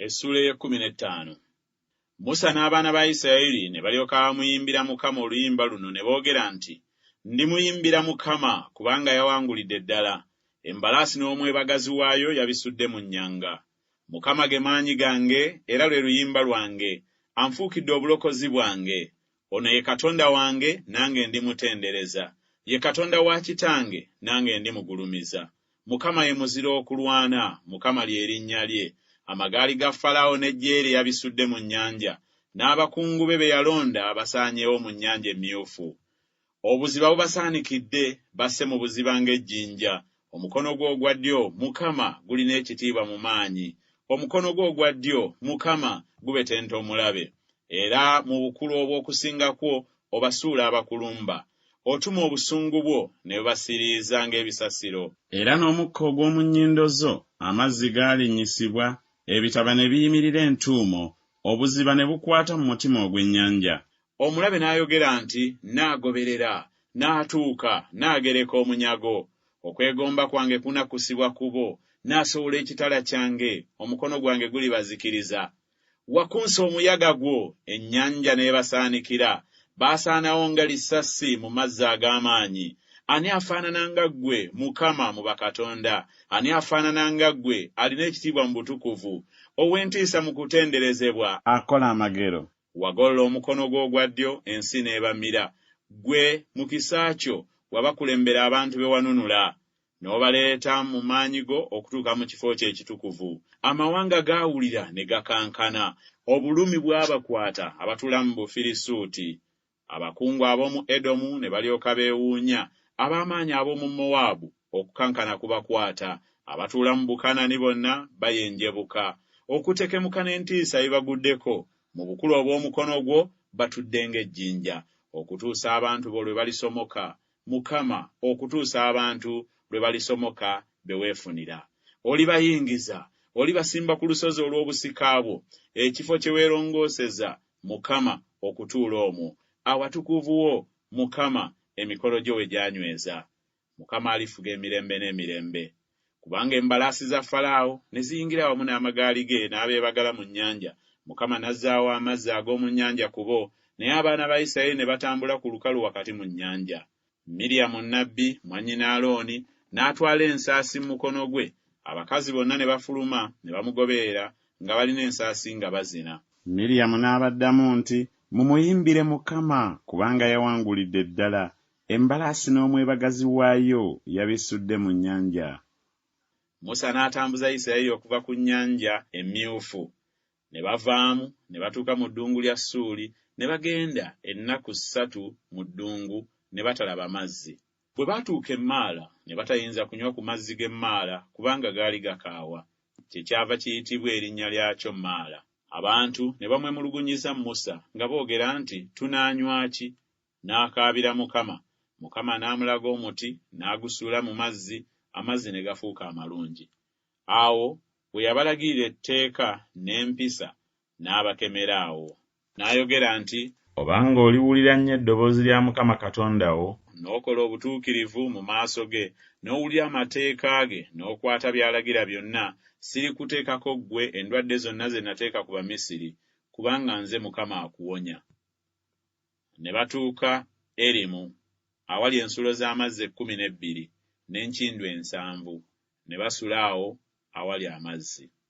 Essuula ey'ekkumi n'ettaano. Musa n'abaana ba Isirayiri ne balyoka bamuyimbira Mukama oluyimba luno ne boogera nti, Ndimuyimbira Mukama, kubanga yawangulidde ddala, embalaasi n'omwebagazi waayo yabisudde mu nnyanga. Mukama ge maanyi gange era lwe luyimba lwange, anfuukidde obulokozi bwange. Ono ye Katonda wange, nange ndimutendereza, ye Katonda wa kitange, nange ndimugulumiza. Mukama ye muzira okulwana, Mukama lye linnya lye. Amagaali ga Falaawo n'eggye lye yabisudde mu nnyanja, n'abakungu be be yalonda basaanyeewo mu Nnyanja Emmyufu. Obuziba bubasaanikidde, basse mu buziba ng'ejjinja. Omukono gwo ogwa ddyo, Mukama, gulina ekitiibwa mu maanyi. Omukono gwo ogwa ddyo, Mukama, gubetenta omulabe. Era mu bukulu obw'okusinga kwo obasuula abakulumba. Otuma obusungu bwo, ne bubasiriiza ng'ebisasiro. Era n'omukka ogw'omu nnyindo zo, amazzi gaalinnyisibwa, ebitaba ne biyimirira entuumo, obuziba ne bukwata mu mutima ogw'ennyanja. Omulabe n'ayogera nti, Nnaagoberera, nnaatuuka, nnaagereka omunyago. Okwegomba kwange kunakkusibwa ku bo, nnaasowola ekitala kyange, omukono gwange gulibazikiriza. Wakunsa omuyaga gwo, ennyanja n'ebasaanikira, baasaanawo nga lisasi mu mazzi ag'amaanyi. Ani afaanana nga ggwe, Mukama, mu bakatonda? Ani afaanana nga ggwe, alina ekitiibwa mu butukuvu, ow'entiisa mu kutenderezebwa, akola amagero? Wagolola omukono gwo ogwa ddyo, ensi n'ebamira. Ggwe, mu kisa kyo, wabakulembera abantu be wanunula. N'obaleeta mu maanyi go okutuuka mu kifo kyo ekitukuvu. Amawanga gaawulira ne gakankana. Obulumi bwabakwata abatuula mu Bufirisuuti. Abakungu ab'omu Edomu ne balyoka beewuunya, ab'amaanyi ab'omu Mowaabu okukankana kubakwata, abatuula mu Bukanani bonna bayenjebuka. Okutekemuka n'entiisa bibaguddeko, mu bukulu obw'omukono gwo batudde ng'ejjinja, okutuusa abantu bo lwe balisomoka, Mukama, okutuusa abantu lwe balisomoka be weefunira. Olibayingiza, olibasimba ku lusozi olw'obusika bwo, ekifo kye weerongooseza, Mukama, okutuula omwo, awatukuvu wo, Mukama, emikono gyo we gyanyweza. Mukama alifuga emirembe n'emirembe. Kubanga embalaasi za Falaawo ne ziyingira wamu n'amagaali ge n'abeebagala mu nnyanja, Mukama n'azzaawo amazzi ag'omu nnyanja ku bo, naye abaana ba Isirayiri ne batambula ku lukalu wakati mu nnyanja. Miryamu nnabbi, mwannyina Alooni, n'atwala ensaasi mu mukono gwe, abakazi bonna ne bafuluma ne bamugoberera nga balina ensaasi nga bazina. Miryamu n'abaddamu nti, Mumuyimbire Mukama, kubanga yawangulidde ddala, embalaasi n'omwebagazi waayo yabisudde mu nnyanja. Musa n'atambuza Isirayiri okuva ku Nnyanja Emmyufu. Ne bavaamu, ne batuuka mu ddungu lya Ssuuli, ne bagenda ennaku ssatu mu ddungu, ne batalaba mazzi. Bwe baatuuka e Maala, ne batayinza kunywa ku mazzi g'e Maala, kubanga gaali gakaawa. Kyekyava kiyitibwa erinnya lyakyo Maala. Abantu ne bamwemulugunyiza Musa, nga boogera nti, Tunaanywa ki? N'akaabira Mukama, Mukama n'amulaga omuti, n'agusuula mu mazzi, amazzi ne gafuuka amalungi. Awo we yabalagirira etteeka n'empisa, n'abakemera awo. N'ayogera nti. Obanga oliwulira nnyo eddoboozi lya Mukama Katonda wo, n'okola obutuukirivu mu maaso ge, n'owulira amateeka ge, n'okwata by'alagira byonna, sirikuteekako ggwe endwadde zonna ze nateeka ku Bamisiri, kubanga nze Mukama akuwonya. Ne batuuka Erimu, awali ensulo z'amazzi ekkumi n'ebbiri, n'enkindu ensanvu, ne basula awo awali amazzi.